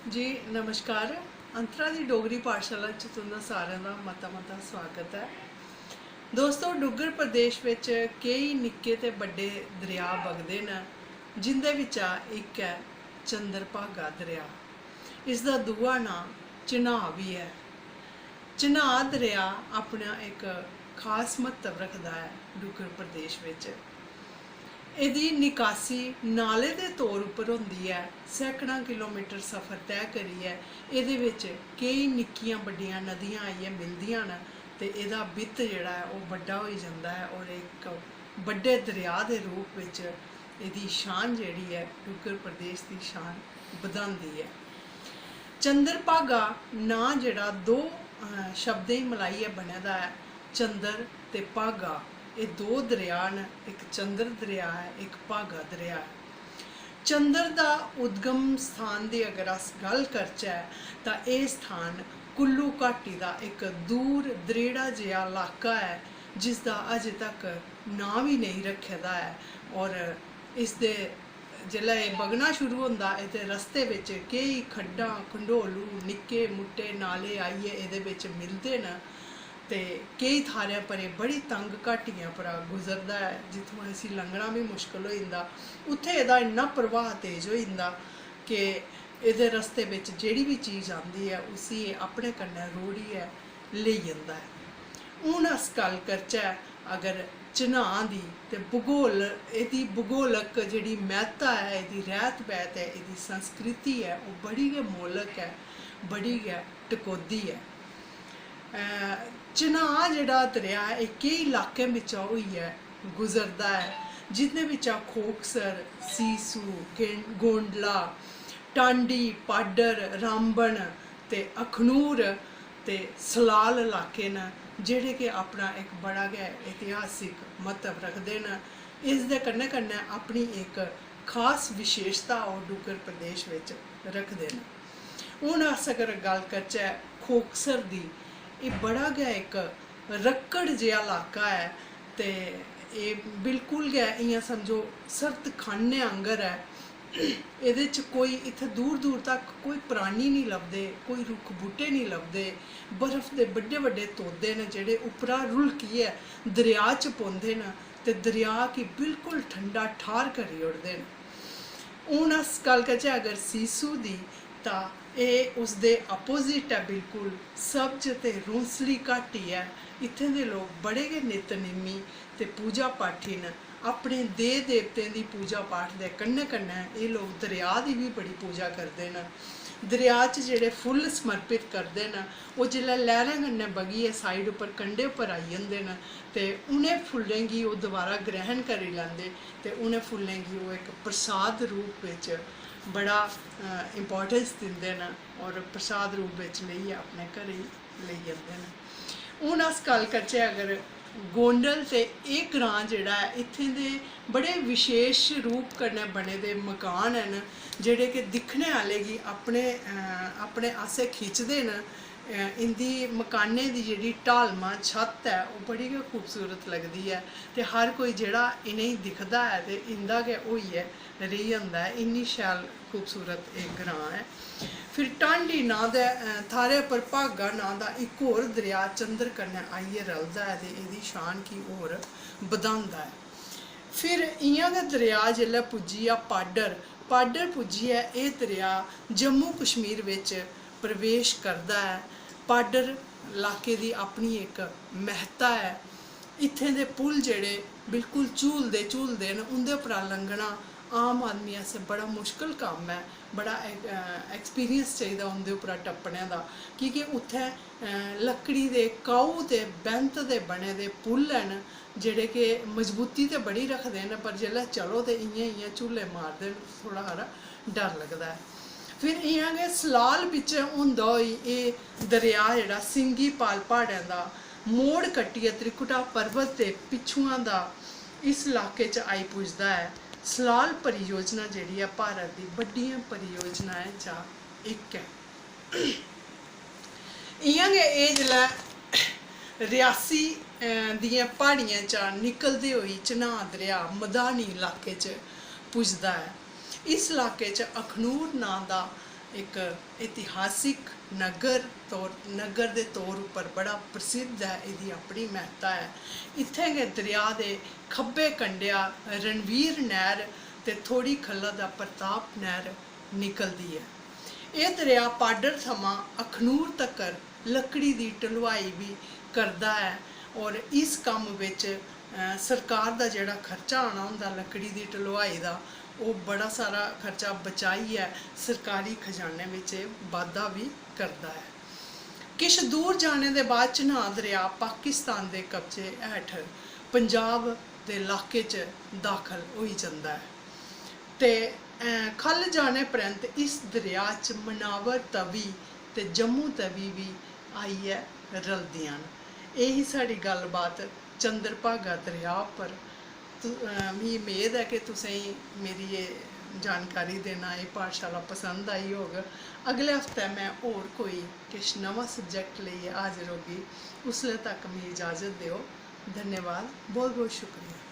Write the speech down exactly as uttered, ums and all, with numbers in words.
जी नमस्कार। अंतरा दी डोगरी पाठशाला च तुं'दा सारें दा मता मता स्वागत ऐ। दोस्तो, डुग्गर प्रदेश बिच केई निक्के ते बड्डे दरेआ बगदे न, जिं'दे बिच्चा इक ऐ चंद्रभागा दरेआ। इसदा दूआ नांऽ चन्हाऽ बी ऐ। चन्हाऽ दरेआ अपना इक खास म्हत्तव रखदा ऐ डुग्गर प्रदेश बिच। एह्दी निकासी नाले दे तौर उप्पर होंदी ऐ। सैकड़ां किलोमीटर सफर तय करियै एह्दे बिच केई निक्कियां बड्डियां नदियां आइयै मिलदियां न ते एह्दा बित्त जेह्ड़ा ऐ ओह् बड्डा होई जंदा ऐ और इक बड्डे दरेआ दे रूप बिच एह्दी शान जेह्ड़ी ऐ डुग्गर प्रदेश दी शान बधांदी ऐ। चंद्रभागा नांऽ जेह्ड़ा दो, अ, शब्दें गी मलाइयै बने दा ऐ। चंद्र ते भागा, एह् दो दरेआ न, इक चंद्र दरेआ ऐ, इक भागा दरेआ ऐ। चंद्र दा उद्गम स्थान दी अगर अस गल्ल करचै तां एह् स्थान कुल्लू घाटी दा इक दूर दरेड़ा जेहा लाका ऐ, जिसदा अजें तक नांऽ बी नेईं रक्खे दा ऐ। और इसदे जेल्लै एह् बगना शुरू होंदा, एह्दे रस्ते बिच केई खड्डां, खंडोलू, निक्के मुट्टे नाले आइयै एह्दे बिच मिलदे न ते केई थाह्रें पर एह् बड़ी तंग घाटियें परा गुजरदा ऐ, जित्थुआं इसी लंघना बी मुश्कल होई जंदा। उत्थै एह्दा इन्ना प्रवाह तेज होई जंदा कि एह्दे रस्ते बिच जेह्ड़ी बी चीज आंदी ऐ, उसी एह् अपने कन्नै रोढ़ियै लेई जंदा ऐ। हून अस गल्ल करचै अगर चन्हां दी, ते भूगोल, एह्दी भूगोलक जेह्ड़ी म्हत्ता ऐ, एह्दी रैह्त बैह्त ऐ, एह्दी संस्कृति ऐ, ओह् बड़ी गै मोलक ऐ, बड़ी गै टकोह्दी ऐ। अ, चन्हां जेह्ड़ा दरेआ ऐ, एह् केई लाकें बिच्चा होइयै गुजरदा ऐ, जिं'दे बिच्चा खोखसर, सीसू, गें-, गोंडला, टांडी, पाडर, रामबन ते अखनूर ते सलाल लाके न, जेह्ड़े कि अपना इक बड़ा गै इतिहासिक म्हत्तव रखदे न। इसदे कन्नै कन्नै अपनी इक खास विशेशता ओह् डुग्गर प्रदेश बिच रखदे न। हून अस अगर गल्ल करचै खोखसर दी, एह् बड़ा गै इक रक्कड़ जेहा लाका ऐ ते एह् बिल्कुल गै इ'यां समझो सर्द खान्ने आंगर ऐ। एह्दे च कोई, इत्थै दूर दूर तक कोई प्राणी निं लभदे, कोई रुक्ख बूह्टे निं लभदे। बर्फ दे बड्डे बड्डे तोदे न जेह्ड़े उप्परा रुलकियै दरेआ च पौंदे न ते दरेआ गी बिल्कुल ठंडा ठार करी ओड़दे न। हून अस गल्ल करचै अगर सीसू दी, तां एह् उसदे अपोजिट ऐ बिल्कुल। सब्ज ते रूंसली घाटी ऐ। इत्थें दे लोक बड़े गै नित नियमी ते पूजा पाठी न। अपने देह् देवतें दी पूजा पाठ दे कन्नै कन्नै एह् लोक दरेआ दी बी बड़ी पूजा करदे न। दरेआ च जेह्ड़े फुल्ल समर्पित करदे न, ओह् जिसलै लैह्रें कन्नै बगियै साइड उप्पर, कंढे उप्पर आई जंदे न ते उ'नें फुल्लें गी ओह् दोबारा ग्रैह्ण करी लैंदे ते उ'नें फुल्लें गी ओह् इक प्रसाद रूप बिच बड़ा इंपॉर्टेंस दिंदे न और प्रसाद रूप बिच लेइयै अपने घरै गी लेई जंदे न। हून अस गल्ल करचै अगर गोंडल, ते एह् ग्रांऽ जेह्ड़ा ऐ, इत्थें दे बड़े विशेष रूप कन्नै बने दे मकान न, जेह्ड़े कि दिक्खने आह्ले गी अपने, अ, अपने आसै खिच्चदे न। अ, इं'दी मकानें दी जेह्ड़ी ढालमां छत्त ऐ, ओह् बड़ी गै खूबसूरत लगदी ऐ ते हर कोई जेह्ड़ा इ'नेंगी दिखदा ऐ ते इं'दा गै होइयै रेही जंदा ऐ। इन्नी शैल खूबसूरत एह् ग्रांऽ ऐ। फिर ढांडी नांऽ दे, अ, थाह्रै पर भागा नांऽ दा इक होर दरेआ चंद्र कन्नै आइयै रलदा ऐ ते एह्दी शान गी होर बधांदा ऐ। फिर इ'यां गै दरेआ जेल्लै पुज्जी गेआ पाडर, पाडर पुज्जियै एह् दरेआ जम्मू कश्मीर बिच प्रवेश करदा ऐ। पाडर लाके दी अपनी इक म्हत्ता ऐ। इत्थें दे पुल जेह्ड़े बिल्कुल झूलदे झूलदे न, उं'दे उप्परा लंघना आम आदमी आस्तै बड़ा मुश्कल कम्म ऐ। बड़ा, अ, एक्सपीरियंस चाहिदा उं'दे उप्परा टप्पने दा, की के उत्थें, अ, लकड़ी दे काऊ ते बैंत दे बने दे पुल न, जेह्ड़े कि मजबूती ते बड़ी रखदे न, पर जेल्लै चलो ते इ'यां इ'यां झूले मारदे न, थोह्ड़ा हारा डर लगदा ऐ। फिर इ'यां गै सलाल बिच्च होंदा होई एह् दरेआ जेह्ड़ा सिंगीपाल प्हाड़ें दा मोड़ कट्टियै त्रिकुटा पर्वत दे पिच्छुआं दा इस लाके च आई पुजदा ऐ। सलाल परियोजना जेह्ड़ी ऐ भारत दी बड्डियें परियोजनाएं चा इक ऐ। इ'यां गै एह् जिसलै रियासी, अ, दियें प्हाड़ियें चा निकलदे होई चन्हां दरेआ मधानी लाके च पुजदा ऐ। इस लाके च अखनूर नांऽ दा इक ऐतिहासिक नगर तौर नगर दे तौर उप्पर बड़ा प्रसिद्ध ऐ। एह्दी अपनी म्हत्ता ऐ। इत्थें गै दरेआ दे खब्बे कंडेआ रणवीर नैह्र ते थोड़ी ख'ल्ला दा प्रताप नैह्र निकलदी ऐ। एह् दरेआ पाडर थमां अखनूर तक्कर लकड़ी दी ढलोआई बी करदा ऐ और इस कम्म बिच सरकार दा जेह्ड़ा खर्चा आना होंदा लकड़ी दी ढलोआई दा, ओह् बड़ा सारा खर्चा बचाइयै सरकारी खजाने बिच बाद्धा बी करदा ऐ। किश दूर जाने दे बाद चन्हां दरेआ पाकिस्तान दे कब्जे हेठ पंजाब दे लाके च दाखल होई जंदा ऐ ते ख'ल्ल जाने परैंत इस दरेआ च मनावर तवी ते जम्मू तवी बी आइयै रलदियां न। एह् ही साढ़ी गल्ल बात चंद्रभागा दरेआ उप्पर। मिगी मेद ऐ कि तुसेंगी मेरी एह् जानकारी देना, एह् पाठशाला पसंद आई होग। अगले हफ्तै में होर कोई किश नमां सब्जैक्ट लेइयै हाजर होगी। उसलै तक मिगी इजाजत देओ। धन्यवाद, बहुत बहुत शुक्रिया।